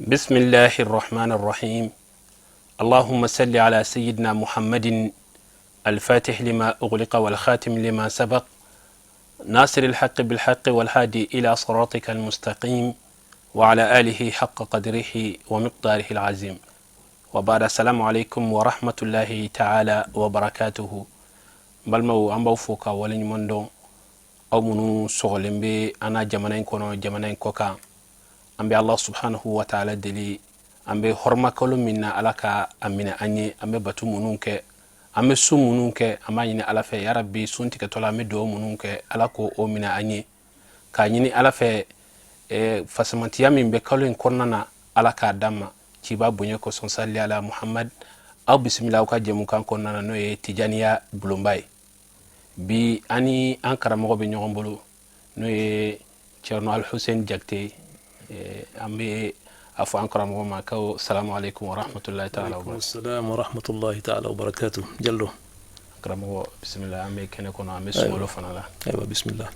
بسم الله الرحمن الرحيم. اللهم صل على سيدنا محمد الفاتح لما أغلق والخاتم لما سبق، ناصر الحق بالحق والهادي إلى صراطك المستقيم، وعلى آله حق قدره ومقداره العظيم. وبعد، السلام عليكم ورحمة الله تعالى وبركاته. Balimaw, an b'aw fo ka waleɲuman dɔn. Aw minnu sɔgɔlen bɛ an na jamana in kɔnɔ, jamana in kɔ kan, an bɛ Allah subhanahu wa ta'ala deli, an bɛ hɔrɔmakalo min na, Ala ka a minɛ an ye. An bɛ batu minnu kɛ, an bɛ sun minnu kɛ, an b'a ɲini Ala fɛ, yarabi, sun tigɛtɔ la, an bɛ dugawu minnu kɛ, Ala ko o minɛ an ye. K'a ɲini Ala fɛ, fasamantiya min bɛ kalo in kɔnɔna na, Ala k'a d'an ma ciba bonya kosɔn. Sali ala Muhammad. Aw bisimila aw ka jɛmukan kɔnɔna na, n'o ye Tijaniya bulonba ye. Bi, an ni an karamɔgɔ bɛ ɲɔgɔn bolo, n'o ye Cɛrno Alhussein Jakite. An bɛ a fɔ an karamɔgɔ ma ko salamu aleykum wa rahmatulahi taala wa salam wa rahmatullahi taala wa barakatuh. Jallo. Karamɔgɔ, bisimila. An bɛ kɛnɛ kɔnɔ, an bɛ sunkalo fana la. Ayiwa, bismillah.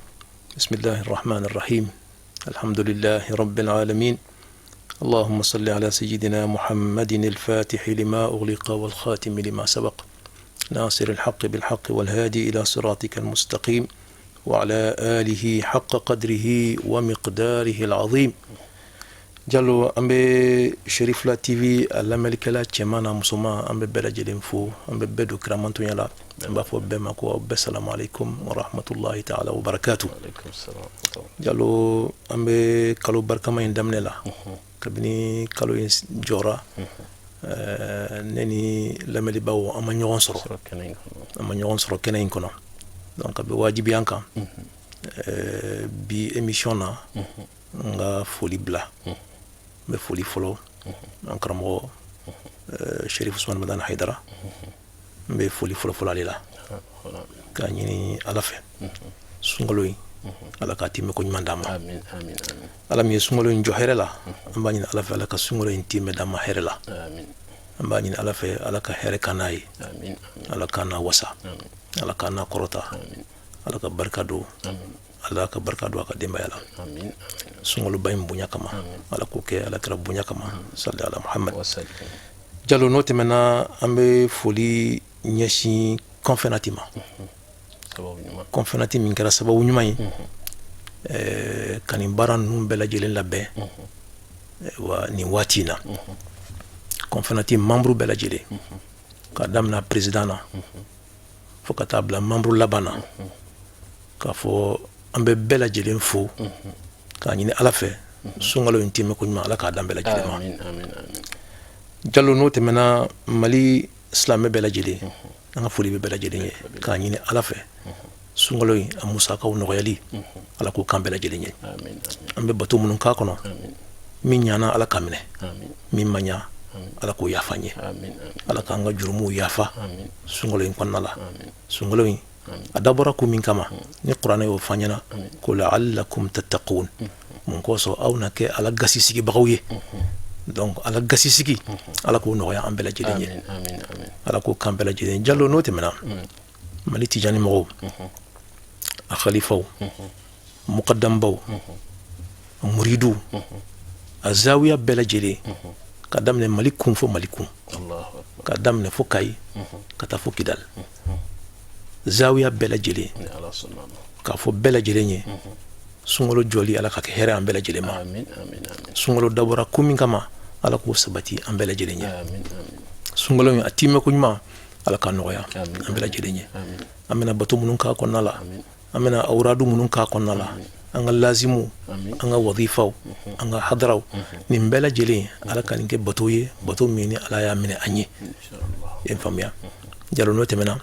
Bismillahi rahman rahim. Alhamdulillahi rabbil alamin. اللهم صل على سيدنا محمد الفاتح لما أغلق والخاتم لما سبق، ناصر الحق بالحق والهادي إلى صراطك المستقيم، وعلى آله حق قدره ومقداره العظيم. Jalo, an bɛ Cherifla TV a lamɛnlikɛla cɛman n'a musoman, an bɛ bɛɛ lajɛlen fo, an bɛ bɛɛ don kiramantonya la. An b'a fɔ bɛɛ ma ko aw bɛɛ salamu aleykum wa rahmatulahi taala wa barakatu. Jalo, an bɛ kalo barikama in daminɛ la. Kabini kalo in jɔra, ne ni lamɛnlibaw, an ma ɲɔgɔn sɔrɔ, an ma ɲɔgɔn sɔrɔ kɛnɛ in kɔnɔ. Donc a bɛ wajibiya an kan bi émission na, n ka foli bila. N bɛ foli fɔlɔ an karamɔgɔ Sherif Usman Madani Hayidara, n bɛ foli fɔlɔ fɔlɔ ale la, k'a ɲini Ala fɛ, sunkalo in, Ala k'a timɛ ko ɲuman d'an ma. Ala min ye sunkalo in jɔ hɛrɛ la, an b'a ɲini Ala fɛ, Ala ka sunkalo in timɛ d'an ma hɛrɛ la. An b'a ɲini Ala fɛ, Ala ka hɛrɛ k'an n'a ye, Ala k'an n'a wasa, Ala k'an n'a kɔrɔta, Ala ka barika don, Ala ka barika don a ka denbaya la, sunkaloba in bonya kama. Ala k'o kɛ Ala kɛra bonya kama. Sali ala Muhammad. Jalo, n'o tɛmɛna, an bɛ foli ɲɛsin Kɔnfɛnati ma, Kɔnfɛnati min kɛra sababu ɲuman ye ka nin baara ninnu bɛɛ lajɛlen labɛn wa nin waati in na. Kɔnfɛnati membre bɛɛ lajɛlen, ka daminɛ président na fo ka taa bila membre laban na, k'a fɔ an bɛ bɛɛ lajɛlen fo, k'a ɲini Ala fɛ, sunkalo in timɛ ko ɲuman, Ala k'a dan bɛɛ lajɛlen ma. Jalo, n'o tɛmɛna, Mali silamɛ bɛɛ lajɛlen, an ka foli bɛ bɛɛ lajɛlen ye, k'a ɲini Ala fɛ, sunkalo in a musakaw nɔgɔyali, Ala k'o kan bɛɛ lajɛlen ye. An bɛ bato minnu k'a kɔnɔ, min ɲana, Ala ka minɛ, min ma ɲa, Ala k'o yafa n ye. Ala k'an ka jurumuw yafa sunkalo in kɔnɔna la. Sunkalo in a dabɔra ko min kama, ni Kuranɛ y'o fɔ an ɲɛna ko la'allakum tattaqun, mun kosɔn aw na kɛ Ala gasi sigibagaw ye. Donc Ala gasi sigi, Ala k'o nɔgɔya an bɛɛ lajɛlen ye, Ala k'o kan bɛɛ lajɛlen. Jalo, n'o tɛmɛna, Mali Tijani mɔgɔw, a khalifaw, mukadambaw, muridu, a zawiya bɛɛ lajɛlen, ka daminɛ Mali kun fo Mali kun, ka daminɛ fo Kayi ka taa fo Kidal, zawiya bɛɛ lajɛlen, k'a fɔ bɛɛ lajɛlen ye, sunkalo jɔli, Ala ka kɛ hɛrɛ an bɛɛ lajɛlen ma. Sunkalo dabɔra ko min kama, Ala k'o sabati an bɛɛ lajɛlen ye. Sunkalo in a timɛ ko ɲuman, Ala ka nɔgɔya an bɛɛ lajɛlen ye. An bɛna bato minnu k'a kɔnɔna la, an bɛna awradu minnu k'a kɔnɔna la, an ka lazimu, an ka wadifaw, an ka hadaraw, nin bɛɛ lajɛlen, Ala ka nin kɛ bato ye, bato min ni Ala y'a minɛ an ye. I ye faamuya? Jalo, n'o tɛmɛna,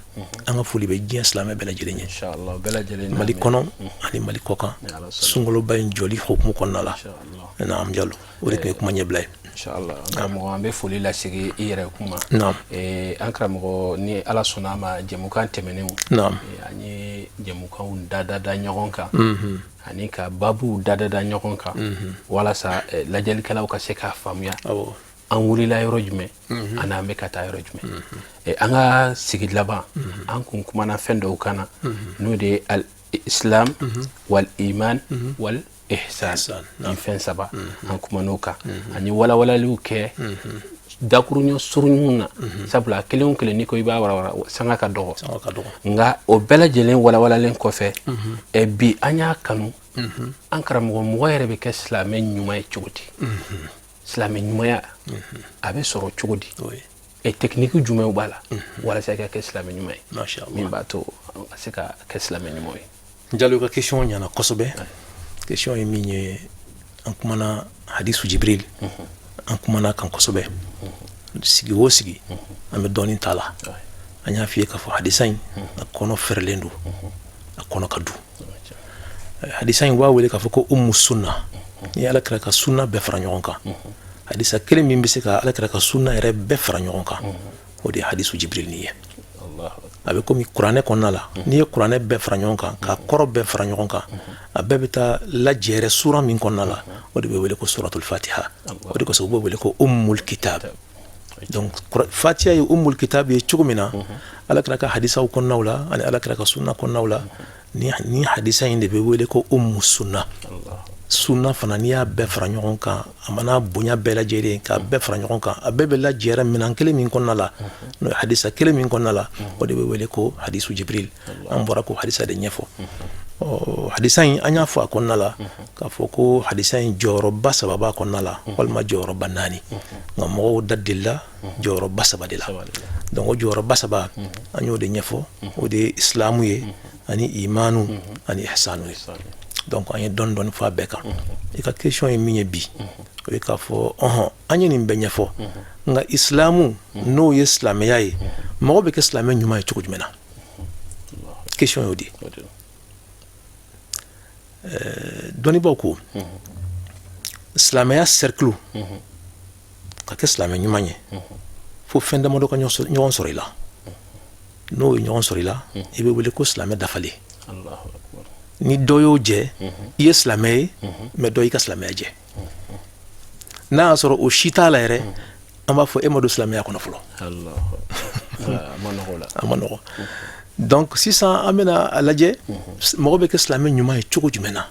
an ka foli bɛ diɲɛ silamɛ bɛɛ lajɛlen ye, Mali kɔnɔ ani Mali kɔkan, sunkaloba in jɔli hukumu kɔnɔna la. Naam Jalo, o de tun ye kuma ɲɛbila ye. Inshallah, an karamɔgɔ, an bɛ foli lasegin i yɛrɛ kuma. Naam. An karamɔgɔ, ni Ala sɔnna a ma, jɛmukan tɛmɛnenw, naam, an ye jɛmukanw da da da ɲɔgɔn kan ani ka babuw da da da ɲɔgɔn kan walasa lajɛlikɛlaw ka se k'a faamuya an wulila yɔrɔ jumɛn ani an bɛ ka taa yɔrɔ jumɛn. An ka sigi laban, an kun kumana fɛn dɔw kan na, n'o de ye al islam wal iman wal Ihsan. Nin fɛn saba, an kuman'o kan ani walawalaliw kɛ dakuruɲɛ suruninw na, sabula kelen o kelen n'i ko i b'a walawala, sanga ka dɔgɔ. Nka o bɛɛ lajɛlen walawalalen kɔfɛ, bi an y'a kanu, an karamɔgɔ, mɔgɔ yɛrɛ bɛ kɛ silamɛ ɲuman ye cogo di? Silamɛ ɲumanya a bɛ sɔrɔ cogo di? E technique jumɛnw b'a la walasa i ka kɛ silamɛ ɲuman ye, min b'a to an ka se ka kɛ silamɛ ɲuman ye? Jalo ka question ɲana kosɛbɛ. Question ye min ye, an kumana hadisu Jibril, an kumana kan kosɛbɛ. Sigi o sigi, an bɛ dɔɔnin ta la. An y'a f'i ye k'a fɔ hadisa in, a kɔnɔ fɛrɛlen don, a kɔnɔ ka dun. Hadisa in, u b'a wele k'a fɔ ko umu sunna. Ni Ala kira ka sunna bɛɛ fara ɲɔgɔn kan, hadisa kelen min bɛ se ka Ala kira ka sunna yɛrɛ bɛɛ fara ɲɔgɔn kan, o de ye hadisu Jibril nin ye. A bɛ komi kuranɛ kɔnɔna la, n'i ye kuranɛ bɛɛ fara ɲɔgɔn kan, k'a kɔrɔ bɛɛ fara ɲɔgɔn kan, a bɛɛ bɛ taa lajɛrɛ sura min kɔnɔna la, o de bɛ wele ko suratul Fatiha. O de kosɔn u b'o wele ko umul kitab. Donc Fatiha ye umul kitab ye cogo min na Ala kira ka hadisaw kɔnɔnaw la ani Ala kira ka sunna kɔnɔnaw la, ni hadisa in de bɛ wele ko umu sunna. Sunna fana, n'i y'a bɛɛ fara ɲɔgɔn kan, a mana bonya bɛɛ lajɛlen k'a bɛɛ fara ɲɔgɔn kan, a bɛɛ bɛ lajɛrɛ minɛn kelen min kɔnɔna la, n'o ye hadisa kelen min kɔnɔna la, o de bɛ wele ko hadisu Jibril. An bɔra ko hadisa de ɲɛfɔ. Ɔ, hadisa in, an y'a fɔ a kɔnɔna la k'a fɔ ko hadisa in jɔyɔrɔba saba b'a kɔnɔna la, walima jɔyɔrɔba naani, nka mɔgɔw da delila jɔyɔrɔba saba de la. Donc o jɔyɔrɔba saba, an y'o de ɲɛfɔ. O de ye isilamu ye, ani imanu, ani ihsanu ye. Donc an ye dɔɔni dɔɔni fɔ a bɛɛ kan. I ka question ye min ye bi, o ye k'a fɔ ɔhɔn, an ye nin bɛɛ ɲɛfɔ, nka isilamu, n'o ye silamɛya ye, mɔgɔ bɛ kɛ silamɛ ɲuman ye cogo jumɛn na? Question y'o de ye. Dɔnnibaaw ko silamɛya cercle, ka kɛ silamɛ ɲuman ye, fo fɛn damadɔ ka ɲɔgɔn sɔrɔ i la. N'o ye ɲɔgɔn sɔrɔ i la, i bɛ wele ko silamɛ dafalen. Ni dɔ y'o jɛ, i ye silamɛ ye, mais dɔ y'i ka silamɛya jɛ. N'a y'a sɔrɔ o si t'a la yɛrɛ, an b'a fɔ e ma don silamɛya kɔnɔ fɔlɔ. A ma nɔgɔ. Donc sisan an bɛna a lajɛ, mɔgɔ bɛ kɛ silamɛ ɲuman ye cogo jumɛn na?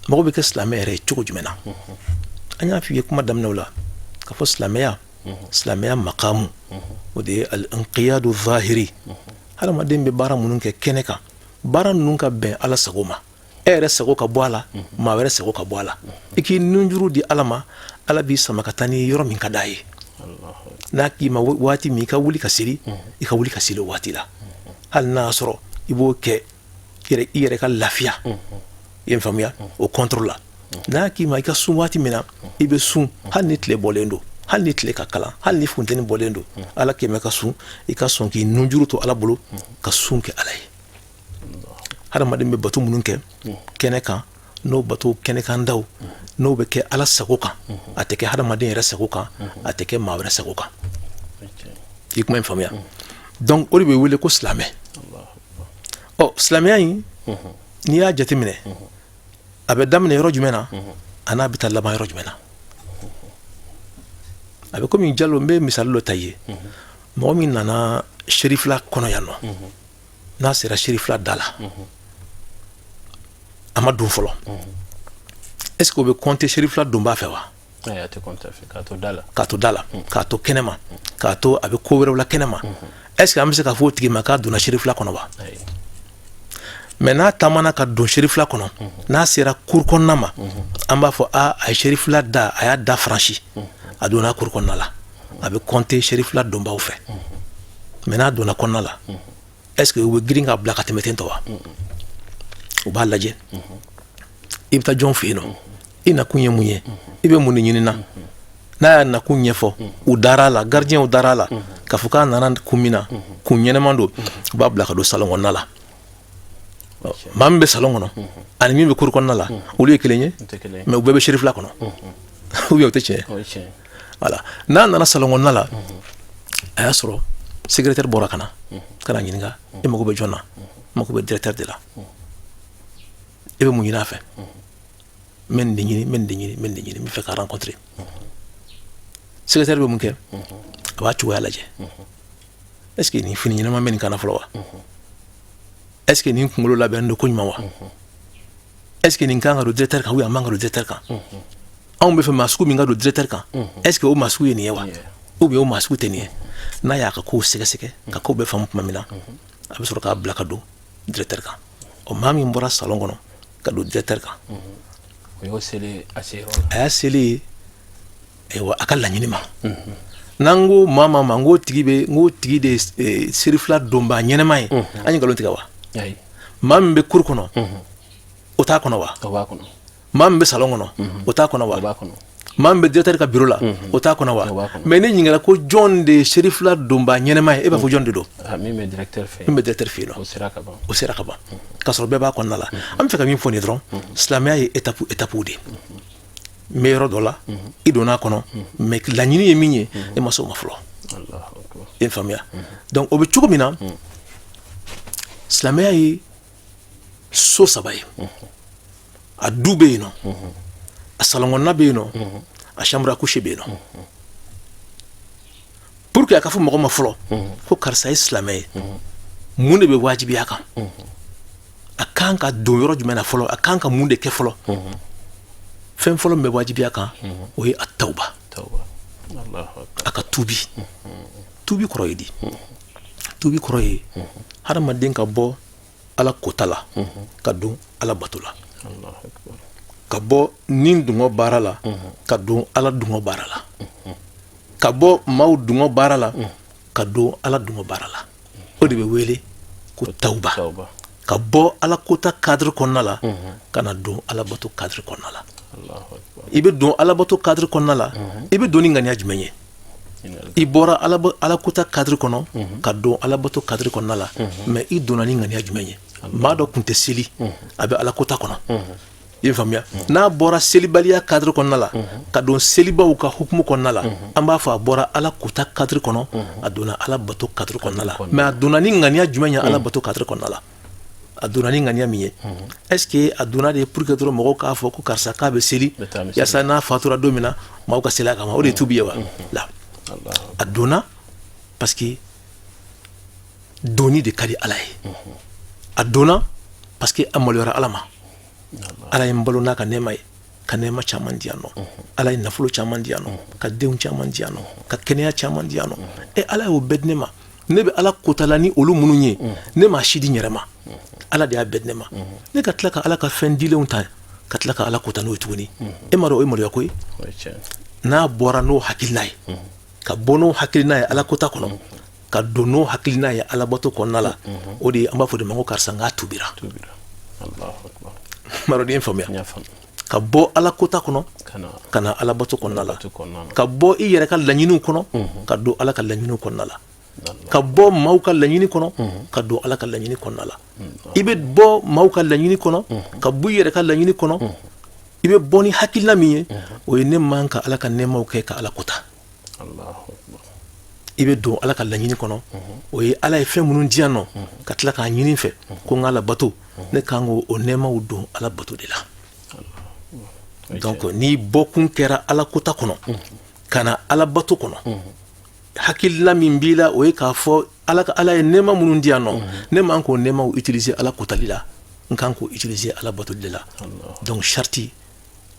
Mɔgɔ bɛ kɛ silamɛ yɛrɛ ye cogo jumɛn na? An y'a f'i ye kuma daminɛw la k'a fɔ silamɛya makamu, o de ye al-inqiyadu zahiri. Hadamaden bɛ baara minnu kɛ kɛnɛ kan, baara ninnu ka bɛn Ala sago ma, e yɛrɛ sago ka bɔ a la, maa wɛrɛ sago ka bɔ a la. I k'i nunjuru di Ala ma, Ala b'i sama ka taa ni yɔrɔ min ka d'a ye. N'a k'i ma waati min i ka wuli ka seli, i ka wuli ka seli o waati la, hali n'a y'a sɔrɔ i b'o kɛ i yɛrɛ ka lafiya. I ye faamuya o contre la. N'a k'i ma i ka sun waati min na, i bɛ sun, hali ni tile bɔlen don, hali ni tile ka kalan, hali ni funteni bɔlen don. Ala k'i ma ka sun, i ka sɔn k'i nunjuru to Ala bolo ka sun kɛ Ala ye. Hadamaden bɛ bato minnu kɛ kɛnɛ kan, n'o bato kɛnɛkan daw, n'o bɛ kɛ Ala sago kan, a tɛ kɛ hadamaden yɛrɛ sago kan, a tɛ kɛ maa wɛrɛ sago kan. I kuma in faamuya? Donc o de bɛ wele ko silamɛ. Ɔ, silamɛya in, n'i y'a jateminɛ, a bɛ daminɛ yɔrɔ jumɛn na, a n'a bɛ taa laban yɔrɔ jumɛn na? A bɛ komi Jalo, n bɛ misali dɔ ta i ye. Mɔgɔ min nana Serifila kɔnɔ yan nɔ, n'a sera Serifila da la, a ma don fɔlɔ, est ce que o bɛ compter Serifila donbaa fɛ wa? K'a to da la. K'a to da la, k'a to kɛnɛma, k'a to a bɛ ko wɛrɛw la kɛnɛma, est ce que an bɛ se k'a fɔ o tigi ma k'a donna Serifila kɔnɔ wa? Mais n'a taamana ka don Serifila kɔnɔ, n'a sera cour kɔnɔna ma, an b'a fɔ a a ye Serifila da, a y'a da franchi, a donna cour kɔnɔna la, a bɛ compter Serifila donbaw fɛ. Mais n'a donna kɔnɔna la, est ce que u bɛ girin k'a bila ka tɛmɛ ten tɔ wa? U b'a lajɛ, i bɛ taa jɔn fɛ yen nɔ, i nakun ye mun ye, i bɛ mun de ɲini na? N'a y'a nakun ɲɛfɔ, u dara a la, gardien dara a la k'a fɔ k'a nana kun min na, kun ɲɛnɛman don, u b'a bila ka don salon kɔnɔna la. Maa min bɛ salon kɔnɔ ani min bɛ cour kɔnɔna la, olu ye kelen ye? Mais u bɛɛ bɛ Serifila kɔnɔ, ou bien o tɛ tiɲɛ? Voilà. N'a nana salon kɔnɔna la, a y'a sɔrɔ secrétaire bɔra ka na ɲininka: e mago bɛ jɔn na? N mago bɛ directeur de la. E bɛ mun ɲini a fɛ? N bɛ nin de ɲini, n bɛ nin de ɲini, n bɛ nin de ɲini, n bɛ fɛ ka rencontrer. Secrétaire bɛ mun kɛ? A b'a cogoya lajɛ. Est ce que nin fini ɲɛnama bɛ nin kan na fɔlɔ wa? Est ce que nin kunkolo labɛnnen don ko ɲuman wa? Est ce que nin kan ka don directeur kan ou a man ka don directeur kan? Anw bɛ fɛ maa sugu min ka don directeur kan, est ce que o maa sugu ye nin ye wa, ou bien o maa sugu tɛ nin ye? N'a y'a ka kow sɛgɛsɛgɛ ka kow bɛɛ faamu tuma min na, a bɛ sɔrɔ k'a bila ka don directeur kan. O maa min bɔra salon kɔnɔ ka don directeur kan, O y'o selen a seyɔrɔ la. A y'a selen ye, ayiwa, a ka laɲini ma. N'an ko maa maa ma, n k'o tigi bɛ, n k'o tigi de ye serifila donbaa ɲɛnɛma ye, an ye nkalon tigɛ wa? Ayi. Maa min bɛ cour kɔnɔ, o t'a kɔnɔ wa? O b'a kɔnɔ. Maa min bɛ salon kɔnɔ, o t'a kɔnɔ wa? O b'a kɔnɔ. Maa min bɛ directeur ka bureau la, o t'a kɔnɔ wa? O b'a kɔnɔ. Mais ne ɲininkara ko jɔn de ye serifila donbaa ɲɛnɛma ye, e b'a fɔ jɔn de don? Ah, min bɛ directeur fɛ. Min bɛ directeur fɛ yen nɔ. O sera ka ban. O sera ka ban, k'a sɔrɔ bɛɛ b'a kɔnɔna la. An bɛ fɛ ka min fɔ nin ye dɔrɔn, silamɛya ye étape étape de ye. N bɛ yɔrɔ dɔ la, i donna a kɔnɔ, mais laɲini ye min ye, e ma se o ma fɔlɔ. Allahu akbar. I ye faamuya? Donc o bɛ cogo min na, silamɛya ye so saba ye: a du bɛ yen nɔ, a salon kɔnɔna bɛ yen nɔ, a chambre à coucher bɛ yen nɔ. Pour que a ka fɔ mɔgɔ ma fɔlɔ ko karisa ye silamɛ ye, mun de bɛ wajibiya a kan? A kan ka don yɔrɔ jumɛn na fɔlɔ? A kan ka mun de kɛ fɔlɔ? Fɛn fɔlɔ min bɛ wajibiya kan, o ye a tawba. Tawba, Allahu akbar. A ka tuubi. Tuubi kɔrɔ ye di? Tuubi kɔrɔ ye hadamaden ka bɔ Ala kota la ka don Ala bato la. Allahu akbar. Ka bɔ ni dungɔ baara la ka don Ala dungɔ baara la, ka bɔ maaw dungɔ baara la ka don Ala dungɔ baara la, o de bɛ wele ko tawba. Tawba. Ka bɔ Ala kota cadre kɔnɔna la ka na don Ala bato cadre kɔnɔna la. Allahu akbar. I bɛ don Ala bato cadre kɔnɔna la, i bɛ don ni ŋaniya jumɛn ye? I bɔra Ala kota cadre kɔnɔ ka don Ala bato cadre kɔnɔna la, mais i donna ni ŋaniya jumɛn ye? Maa dɔ tun tɛ seli, a bɛ Ala kota kɔnɔ, i ye faamuya? N'a bɔra selibaliya cadre kɔnɔna la ka don selibaw ka hukumu kɔnɔna la, an b'a fɔ a bɔra Ala kota cadre kɔnɔ, a donna Ala bato cadre kɔnɔna la. Mais a donna ni ŋaniya jumɛn ye Ala bato cadre kɔnɔna la? A donna ni ŋaniya min ye, est ce que a donna de pour que dɔrɔn mɔgɔw k'a fɔ ko karisa k'a bɛ seli, Bɛ taa misiri. yaasa n'a fatura don min na, maaw ka seli a kama? O de ye tubi ye wa? La, Allahu a donna parce que donni de ka di Ala ye, a donna parce que a maloyara Ala ma. Ala ye n balo n'a ka nɛɛma ye, ka nɛɛma caman di yan nɔ. Ala ye nafolo caman di yan nɔ, ka denw caman di yan nɔ, ka kɛnɛya caman di yan nɔ. E Ala y'o bɛɛ di ne ma. Ne bɛ Ala kotala ni olu minnu ye, ne m'a si di n yɛrɛ ma, Ala de y'a bɛɛ di ne ma. Ne ka tila ka Ala ka fɛn dilenw ta ka tila ka Ala kota n'o ye tuguni, e m'a dɔn o ye maloya ko ye? O ye tiɲɛ. N'a bɔra n'o hakilina ye, ka bɔ n'o hakilina ye Ala kota kɔnɔ ka don n'o hakilina ye Ala bato kɔnɔna la, o de ye an b'a fɔ de ma ko karisa n k'a tubira. Tubira, Allahu akbar. M'a dɔn n'i ye n faamuya. N y'a faamu. Ka bɔ Ala kota kɔnɔ ka na ka na Ala bato kɔnɔna la. Bato kɔnɔna na. Ka bɔ i yɛrɛ ka laɲiniw kɔnɔ ka don Ala ka laɲiniw kɔnɔna la. Allah. Ka bɔ maaw ka laɲini kɔnɔ ka don Ala ka laɲini kɔnɔna la. I bɛ bɔ maaw ka laɲini kɔnɔ ka bɔ i yɛrɛ ka laɲini kɔnɔ, i bɛ bɔ ni hakilina min ye, o ye ne man ka Ala ka nɛɛmaw kɛ ka Ala kota. Allahu akbar. I bɛ don Ala ka laɲini kɔnɔ, o ye Ala ye fɛn minnu di yan nɔ ka tila k'a ɲini n fɛ ko n k'a labato, ne kan k'o o nɛɛmaw don Ala bato de la. O ye Donc ni bɔkun kɛra Ala kota kɔnɔ ka na Ala bato kɔnɔ, hakilina min b'i la, o ye k'a fɔ Ala ka, Ala ye nɛɛma minnu di yan nɔ, ne man k'o nɛɛmaw utiliser Ala kotali la, n kan k'o utiliser Ala batoli de la. Donc sarti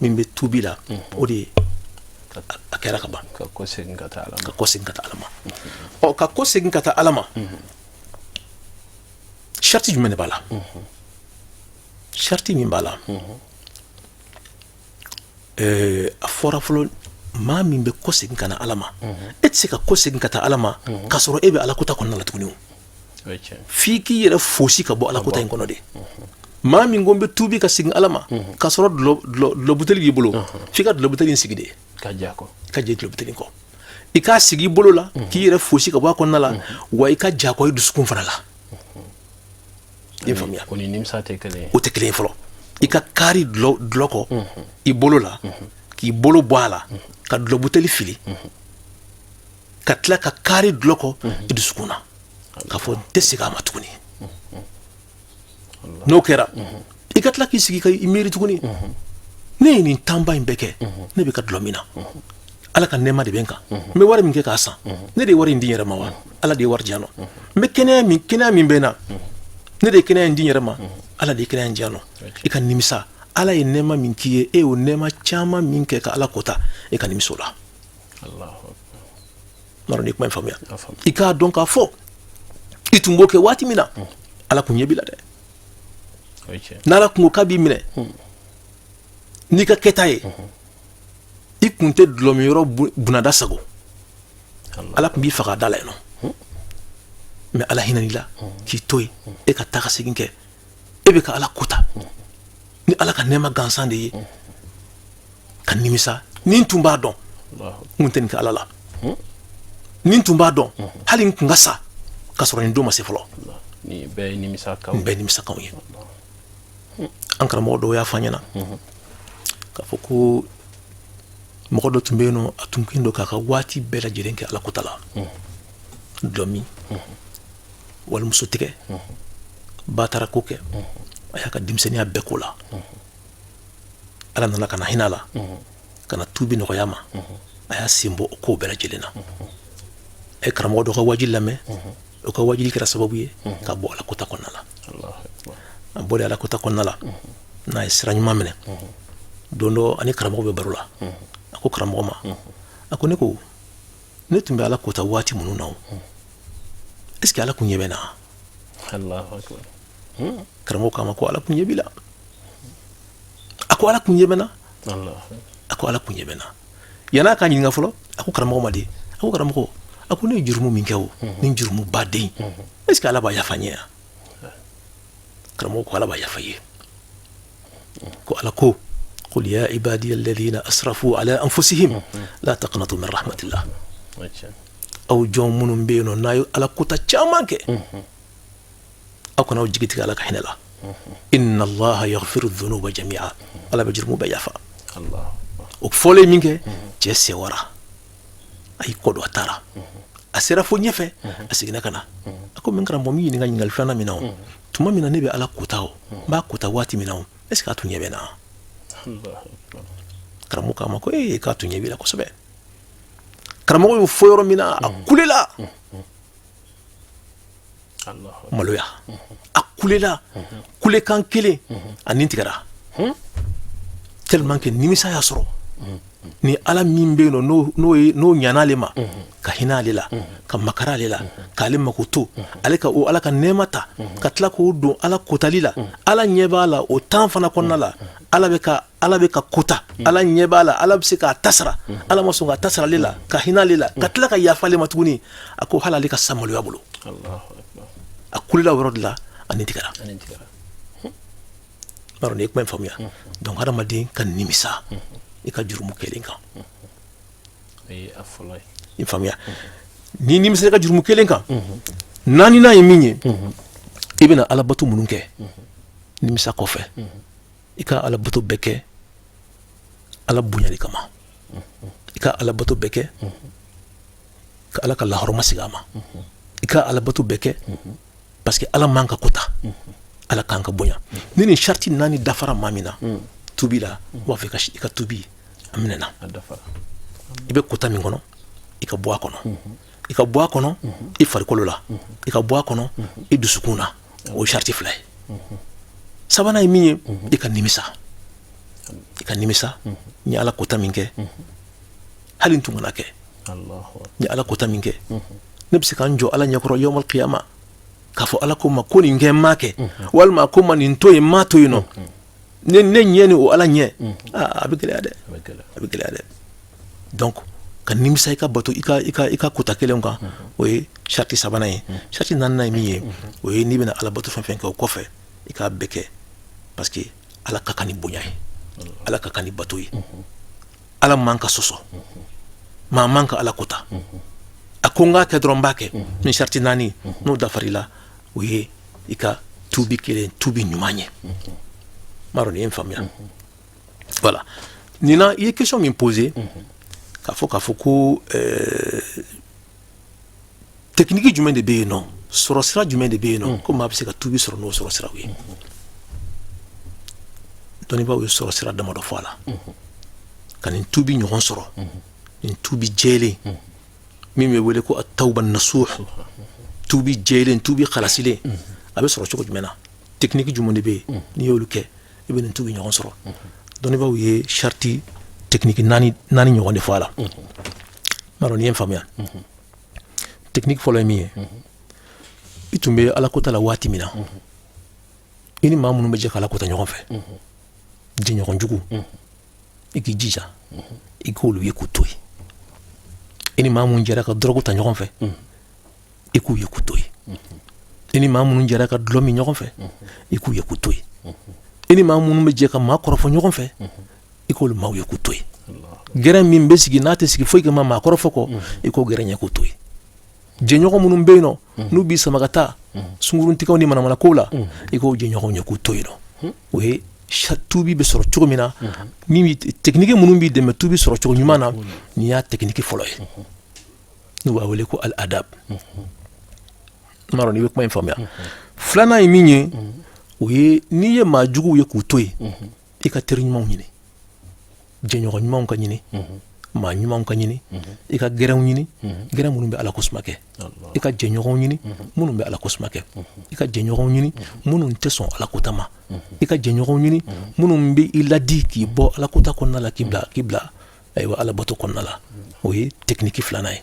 min bɛ tubi la, o de ye a kɛra ka ban. Ka ko segin ka taa Ala ma. Ka kɔ segin ka taa Ala ma. Ɔ, ka kɔ segin ka taa Ala ma, sarti jumɛn de b'a la? Sarti min b'a la, a fɔra fɔlɔ, maa min bɛ kɔ segin ka na Ala ma, e tɛ se ka kɔ segin ka taa Ala ma k'a sɔrɔ e bɛ Ala kota kɔnɔna la tuguni o. O ye tiɲɛ. F'i k'i yɛrɛ fosi ka bɔ Ala kota in kɔnɔ de. Maa min ko n bɛ tuubi ka segin Ala ma k'a sɔrɔ dɔlɔ buteli b'i bolo, f'i ka dɔlɔ buteli in sigi de. Ka jɛ a kɔ. Ka jɛ dɔlɔ buteli kɔ, i k'a sigi i bolo la k'i yɛrɛ fosi ka bɔ a kɔnɔna la, wa i ka jɛ a kɔ i dusukun fana la. I ye faamuya? O ni nimisa tɛ kelen ye. O tɛ kelen ye fɔlɔ. I ka kaari dɔlɔ kɔ i bolo la, k'i bolo bɔ a la ka dɔlɔ buteli fili, ka tila ka kaari dɔlɔ kɔ i dusukun na k'a fɔ n tɛ segin a ma tuguni. N'o kɛra, i ka tila k'i sigi ka i miiri tuguni: ne ye nin tanba in bɛɛ kɛ, ne bɛ ka dɔlɔ min na, Ala ka nɛɛma de bɛ n kan. N bɛ wari min kɛ k'a san, ne de ye wari in di n yɛrɛ ma wa? Ala de ye wari di yan nɔ. N bɛ kɛnɛya min bɛ n na, ne de ye kɛnɛya in di n yɛrɛ ma? Ala de ye kɛnɛya in di yan nɔ. I ka nimisa. Ala ye nɛɛma min k'i ye, e y'o nɛɛma caman min kɛ ka Ala kota, e ka nimisa o la. N m'a dɔn n'i kuma in faamuya. I k'a dɔn k'a fɔ i tun b'o kɛ waati min na, Ala kun ɲɛ b'i la dɛ. N'Ala kun ko k'a b'i minɛ n'i ka kɛta ye, i kun tɛ dɔlɔminyɔrɔ bunada sago, Ala kun b'i faga a da la yen nɔ. Mais Ala hinɛn'i la k'i to yen, e ka taa ka segin kɛ, e bɛ ka Ala kota ni Ala ka nɛɛma gansan de ye, ka nimisa: ni n tun b'a dɔn, n kun tɛ nin kɛ Ala la. Ni n tun b'a dɔn, hali n kun ka sa ka sɔrɔ nin don ma se fɔlɔ. Nin bɛɛ ye nimisa kanw ye. An karamɔgɔ dɔw y'a fɔ an ɲɛna k'a fɔ ko mɔgɔ dɔ tun bɛ yen nɔ, a tun kɛlen don k'a ka waati bɛɛ lajɛlen kɛ Ala kota la, dɔlɔmin, walimuso tigɛ, batara ko kɛ. A y'a ka denmisɛnninya bɛɛ k'o la. Ala nana ka na hinɛ a la, ka na tubi nɔgɔya ma. A y'a sen bɔ o kow bɛɛ lajɛlen na. A ye karamɔgɔ dɔ ka waajuli lamɛn. O ka waajuli kɛra sababu ye ka bɔ Ala kota kɔnɔna la. A bɔlen Ala kota kɔnɔna la, n'a ye sira ɲuman minɛ, don dɔ ani karamɔgɔ bɛ baro la. A ko karamɔgɔ ma, a ko: ne ko ne tun bɛ Ala kota waati minnu na, o est ce que Ala kun ɲɛ bɛ na? Karamɔgɔ k'a ma ko Ala kun ɲɛ b'i la. A ko: Ala kun ɲɛ bɛ na? A ko: Ala kun ɲɛ bɛ na. Yan'a k'a ɲininka fɔlɔ, a ko karamɔgɔ ma de, a ko: karamɔgɔ, a ko ne ye jurumu min kɛ, o ni jurumu baden, est ce que Ala b'a yafa n ye yan? Karamɔgɔ ko: Ala b'a yafa i ye, ko Ala ko: قل يا عبادي الذين أسرفوا على أنفسهم لا تقنطوا من رحمة الله. Aw jɔn minnu bɛ yen nɔ, n'a ye Ala kota caman kɛ, aw kana aw jigi tigɛ Ala ka hinɛ la. إن الله يغفر الذنوب جميعا. Ala bɛ jurumu bɛɛ yafa. O fɔlen min kɛ, cɛ sewara, a y'i kɔ don, a taara, a sera fo ɲɛfɛ, a seginna ka na. A ko: min karamɔgɔ min ɲininka ɲininkali filanan min na, o tuma min na ne bɛ Ala kota, o n b'a kota waati min na, o est ce que a tun ɲɛ bɛ na? Karamɔgɔ k'a ma ko ee, k'a tun ɲɛ b'i la kosɛbɛ. Karamɔgɔ y'o fɔ yɔrɔ min na, a kulela maloya, a kulela kulekan kelen, a nin tigɛra, tellement que nimisa y'a sɔrɔ ni Ala min bɛ yen nɔ, n'o ɲana ale ma, ka hinɛ ale la, ka makara ale la, k'ale mako to ale ka o Ala ka nɛɛma ta, ka tila k'o don Ala kotali la. Ala ɲɛ b'a la, o temps fana kɔnɔna la, Ala bɛ ka kota, Ala ɲɛ b'a la, Ala bɛ se k'a ta sara. Ala ma sɔn k'a ta sara ale la, ka hinɛ ale la, ka tila ka yafa ale ma tuguni. A ko hali ale ka sa maloya bolo. A kulela o yɔrɔ de la, a nin tigɛra. B'a dɔn n'i ye kuma in faamuya. Donc hadamaden ka nimisa i ka jurumu kelen kan, i faamuya, n'i nimisa i ka jurumu kelen kan, naaninan ye min ye, i bɛna alabato minnu kɛ nimisa kɔfɛ, i ka alabato bɛɛ kɛ Ala bonyali kama, i ka alabato bɛɛ kɛ ka Ala ka lahɔrɔma sigi a ma, i ka alabato bɛɛ kɛ parce que Ala man ka kota, Ala kan ka bonya. Ni nin sariti naani dafara maa min na tubi la, u b'a fɔ i ka tubi a minɛna. I bɛ kota min kɔnɔ, i ka bɔ a kɔnɔ, i ka bɔ a kɔnɔ i farikolo la, i ka bɔ a kɔnɔ i dusukun na, o ye sariti fila ye. Sabanan ye min ye, i ka nimisa, i ka nimisa: n ye Ala kota min kɛ, hali n tun kana kɛ. N ye Ala kota min kɛ, ne bɛ se ka n jɔ Ala ɲɛkɔrɔ yawmal qiyama k'a fɔ Ala ko ma ko nin kɛ, n m'a kɛ, walima ko ma nin to yen, n m'a to yen nɔ. Ne ɲɛ ni o Ala ɲɛ, a bɛ gɛlɛya dɛ, a bɛ gɛlɛya dɛ. Donc ka nimisa i ka bato, i ka kota kelen kan, o ye sariti sabanan ye. Sariti naaninan ye min ye, o ye n'i bɛna Ala bato fɛn fɛn kɛ o kɔfɛ, i k'a bɛɛ kɛ parce que Ala ka kan ni bonya ye, Ala ka kan ni bato ye. Ala man ka sɔsɔ, maa man ka Ala kota. A ko n k'a kɛ dɔrɔn, n b'a kɛ. Ni sariti naani n'o dafar'i la, o ye i ka tubi kelen tubi ɲuman ye. N m'a dɔn n'i ye n faamuya. Voilà, nin na i ye question min posé, k'a fɔ ko technique jumɛn de bɛ yen nɔ, sɔrɔ sira jumɛn de bɛ yen nɔ, ko maa bɛ se ka tubi sɔrɔ n'o sɔrɔ siraw ye, dɔnnibaaw ye sɔrɔ sira damadɔ fɔ a la ka nin tubi ɲɔgɔn sɔrɔ, nin tubi jɛlen min bɛ wele ko التوبة النصوح, tubi jɛlen, tubi kalasilen, a bɛ sɔrɔ cogo jumɛn na? Technique jumɛn de bɛ yen n'i y'olu kɛ, i I bɛ nin tubi ɲɔgɔn sɔrɔ. Dɔnnibaaw ye sariti technique naani naani ɲɔgɔn de fɔ a la. N m'a dɔn n'i ye n faamuya. Technique fɔlɔ ye min ye, i tun bɛ alakota la waati min na, i ni maa minnu bɛ jɛ ka alakota ɲɔgɔn fɛ, jɛɲɔgɔn jugu, i k'i jija i k'olu ye k'u to yen. I ni maa minnu jɛra ka dɔrɔgu ta ɲɔgɔn fɛ, i k'u ye k'u to yen. I ni maa minnu jɛra ka dulɔ min ɲɔgɔn fɛ, i k'u ye k'u to yen. I ni maa minnu bɛ jɛ ka maa kɔrɔfɔ ɲɔgɔn fɛ, i k'olu maaw ye k'u to yen. Gɛrɛn min bɛ sigi n'a tɛ sigi foyi kama maa kɔrɔfɔ kɔ, i k'o gɛrɛn ye k'o to yen. Jɛɲɔgɔn minnu bɛ yen nɔ, n'u b'i sama ka taa sunguruntigɛw ni manamana kow la, i k'o jɛɲɔgɔnw ye k'u to yen nɔ. O ye tubi bɛ sɔrɔ cogo min na, min technique minnu b'i dɛmɛ tubi sɔrɔ cogo ɲuman na, nin y'a technique fɔlɔ ye, n'u b'a wele ko al adab. N m'a dɔn n'i bɛ kuma in faamuya. Filanan ye min ye, o ye n'i ye maa juguw ye k'u to yen, i ka teri ɲumanw ɲini, jɛɲɔgɔn ɲumanw ka ɲini, maa ɲumanw ka ɲini. I ka gɛrɛnw ɲini, gɛrɛn minnu bɛ ala ko suma kɛ. I ka jɛɲɔgɔnw ɲini minnu bɛ ala ko suma kɛ. I ka jɛɲɔgɔnw ɲini minnu tɛ sɔn ala kota ma. I ka jɛɲɔgɔnw ɲini minnu bɛ i ladi k'i bɔ ala kota kɔnɔna la, k'i bila ayiwa ala bato kɔnɔna la. O ye technique filanan ye.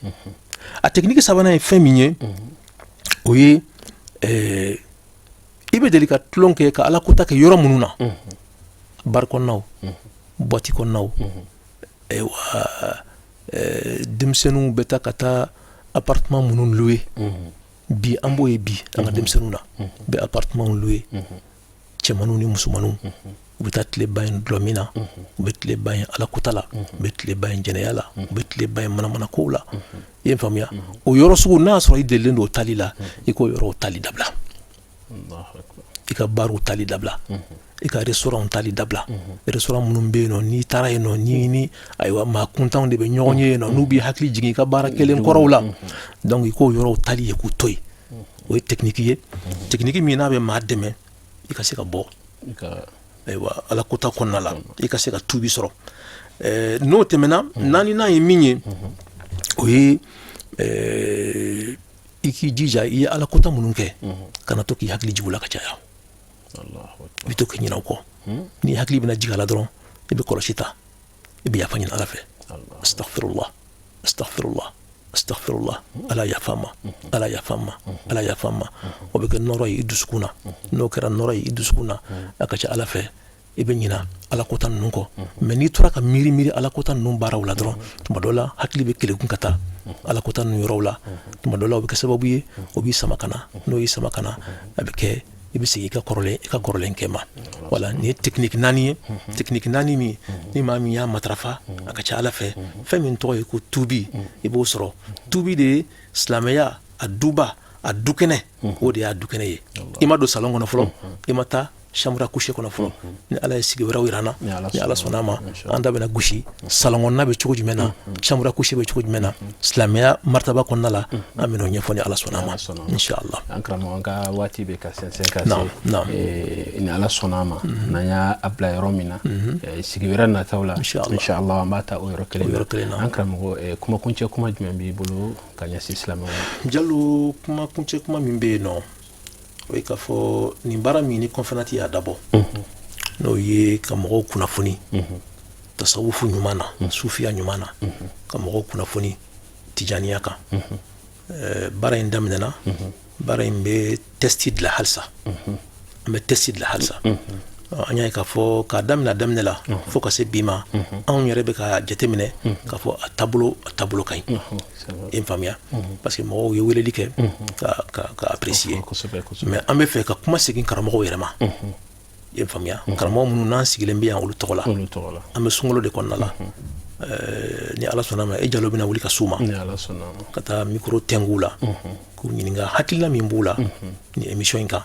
A technique sabanan ye fɛn min ye, o ye i bɛ deli ka tulon kɛ ka ala kota kɛ yɔrɔ minnu na, bar kɔnɔnaw, boîte kɔnɔnaw, ayiwa denmisɛnninw bɛ taa ka taa appartement minnu louer bi, an b'o ye bi an ka denmisɛnninw na, bɛ appartement louer, cɛmanninw ni musomanninw, u bɛ taa tile ban yen dulɔ min na, u bɛ tile ban yen alakota la, u bɛ tile ban yen jɛnɛya la, u bɛ tile ban yen manamana kow la. I ye n faamuya? O yɔrɔ sugu, n'a y'a sɔrɔ i delilen don o tali la, i k'o yɔrɔw tali dabila. I ka barw tali dabila, i ka restaurant tali dabila. Restaurant minnu bɛ yen nɔ, n'i taara yen nɔ, ni ayiwa maa kuntanw de bɛ ɲɔgɔn ye yen nɔ, n'u b'i hakili jigin i ka baara kelen kɔrɔw la. Donc i k'o yɔrɔw tali ye k'u to yen. O ye technique ye, technique min n'a bɛ maa dɛmɛ i ka se ka bɔ ayiwa ala kota kɔnɔna la, i ka se ka tubi sɔrɔ. N'o tɛmɛna, naaninan ye min ye, o ye i k'i jija i ye ala kota minnu kɛ, kana to k'i hakili jigin u la ka caya. I bɛ to k'i ɲinɛ o kɔ. N'i hakili bɛna jigin a la dɔrɔn, i bɛ kɔlɔsi ta, i bɛ yafa ɲini Ala fɛ: astaghfirullah, astaghfirullah, astaghfirullah, Ala yafa n ma, Ala yafa n ma, Ala yafa n ma. O bɛ kɛ nɔrɔ ye i dusukun na. N'o kɛra nɔrɔ ye i dusukun na, a ka ca Ala fɛ i bɛ ɲina ala kota ninnu kɔ. Mais n'i tora ka miiri miiri ala kota ninnu baaraw la dɔrɔn, tuma dɔ la hakili bɛ kelekun ka taa ala kota ninnu yɔrɔw la. Tuma dɔ la o bɛ kɛ sababu ye o b'i sama ka na. N'o y'i sama ka na, a bɛ kɛ i bɛ segin i ka kɔrɔlen kɛ ma. Wala nin ye technique naani ye, technique naani min ni maa min y'a matarafa, a ka ca Ala fɛ, fɛn min tɔgɔ ye ko tubi, i b'o sɔrɔ. Tubi de ye silamɛya a duba, a dukɛnɛ, o de y'a dukɛnɛ ye. I ma don salon kɔnɔ fɔlɔ, i ma taa chambre à coucher kɔnɔ fɔlɔ. Ni Ala ye sigi wɛrɛw yira an na, ni Ala sɔnna a ma, an da bɛna gosi salon kɔnɔna bɛ cogo jumɛn na, chambre à coucher bɛ cogo jumɛn na, silamɛya martaba kɔnɔna la, an bɛn'o ɲɛfɔ ni Ala sɔnna a ma, inshallah. An karamɔgɔ, an ka waati bɛ ka sɛnsɛn ka se. Ni Ala sɔnna a ma, n'an y'a bila yɔrɔ min na, sigi wɛrɛ nataw la, inshallah, an b'a ta o yɔrɔ kelen na. An karamɔgɔ, kumakuncɛ kuma jumɛn b'i bolo ka ɲɛsin silamɛw ma? Jalo, kumakuncɛ kuma min bɛ yen nɔ, o ye k'a fɔ nin baara min ni Confénat y'a dabɔ, n'o ye ka mɔgɔw kunnafoni tasawufu ɲuman na, sufiya ɲuman na, ka mɔgɔw kunnafoni tijaniya kan. Baara in daminɛna, baara in bɛ test dilan halisa, an bɛ test dilan halisa. An y'a ye k'a fɔ k'a daminɛ daminɛ la fo ka se bi ma, anw yɛrɛ bɛ ka jateminɛ k'a fɔ a taabolo ka ɲi. I faamuya? Parce que mɔgɔw ye weleli kɛ ka apprécier. Mais an bɛ fɛ ka kuma segin karamɔgɔw yɛrɛ ma. I ye faamuya? Karamɔgɔ minnu n'an sigilen bɛ yan olu tɔgɔ la, an bɛ sunkalo de kɔnɔna la. Ni Ala sɔnna ma, e Jalo bɛna wuli ka s'u ma, ka taa micro tɛnku la k'u ɲininka hakilina min b'u la ni émission in kan,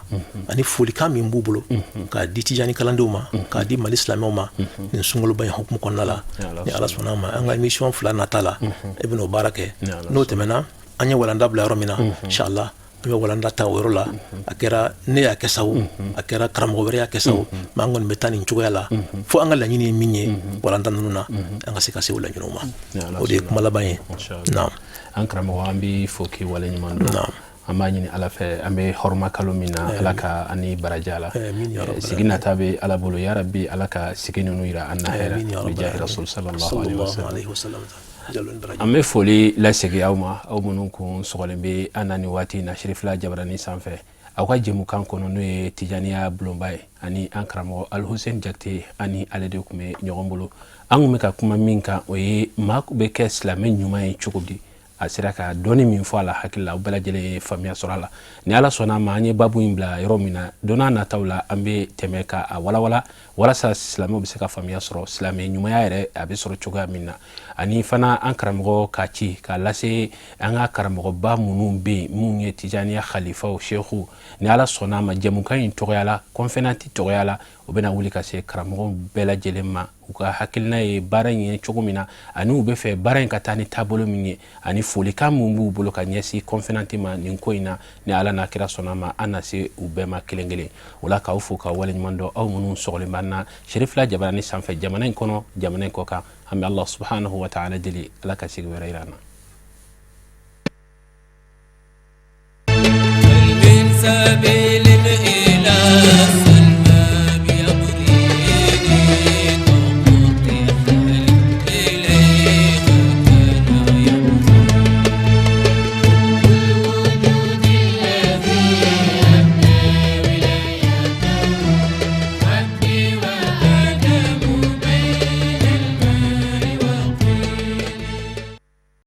ani folikan min b'u bolo k'a di Tijani kalandenw ma, k'a di Mali silamɛw ma nin sunkaloba in hukumu kɔnɔna la. Ni Ala sɔnna ma, an ka émission fila nata la, e bɛn'o baara kɛ. N'o tɛmɛna, an ye walanda bila yɔrɔ min na, inshallah, an bɛ walanda ta o yɔrɔ la. A kɛra ne y'a kɛ sa o, a kɛra karamɔgɔ wɛrɛ y'a kɛ sa o, mais an kɔni bɛ taa nin cogoya la fo an ka laɲini ye min ye walanda ninnu na, an ka se ka se o laɲiniw ma. O de ye kuma laban ye. Naam. An karamɔgɔ, an b'i fo k'i waleɲuman dɔn. An b'a ɲini Ala fɛ, an bɛ hɔrɔma kalo min na, Ala ka an ni baraji a la. Sigi nata bɛ Ala bolo, ya Rabbi, Ala ka sigi ninnu yira an na hɛrɛ bijahi rasul sallallahu alaihi wasallam. An bɛ foli lasegin aw ma, aw minnu kun sɔgɔlen bɛ an na nin waati in na Sirifila Jabarani sanfɛ, aw ka jɛmukan kɔnɔ, n'o ye Tijaniya bulonba ye, ani an karamɔgɔ Alhussein Jakite, ani ale de tun bɛ ɲɔgɔn bolo. An tun bɛ ka kuma min kan, o ye maa bɛ kɛ silamɛ ɲuman ye cogo di. A sera ka dɔɔni min fɔ a la, hakili la aw bɛɛ lajɛlen ye faamuya sɔrɔ a la. Ni Ala sɔnna a ma, an ye babu in bila yɔrɔ min na, don n'a nataw la, an bɛ tɛmɛ ka a walawala walasa silamɛw bɛ se ka faamuya sɔrɔ silamɛ ɲumanya yɛrɛ a bɛ sɔrɔ cogoya min na, ani fana an karamɔgɔ ka ci k'a lase an ka karamɔgɔba minnu bɛ yen, minnu ye Tijaniya khalifaw, sehu. Ni Ala sɔnna a ma, jɛmukan in tɔgɔya la, conférence tɔgɔya la, o bɛna wuli ka se karamɔgɔw bɛɛ lajɛlen ma, u ka hakilina ye baara in ye cogo min na, ani u bɛ fɛ baara in ka taa ni taabolo min ye, ani folikan min b'u bolo ka ɲɛsin conférence ma nin ko in na. Ni Ala n'a kira sɔnna ma, an na se u bɛɛ ma kelen kelen. O la, k'aw fo k'aw waleɲuman dɔn, aw minnu sɔgɔlen b'an na Sirifila Jabarani sanfɛ, jamana in kɔnɔ, jamana in kɔ kan. An bɛ Allah subhanahu wa ta'ala deli, Ala ka sigi wɛrɛ yira an na.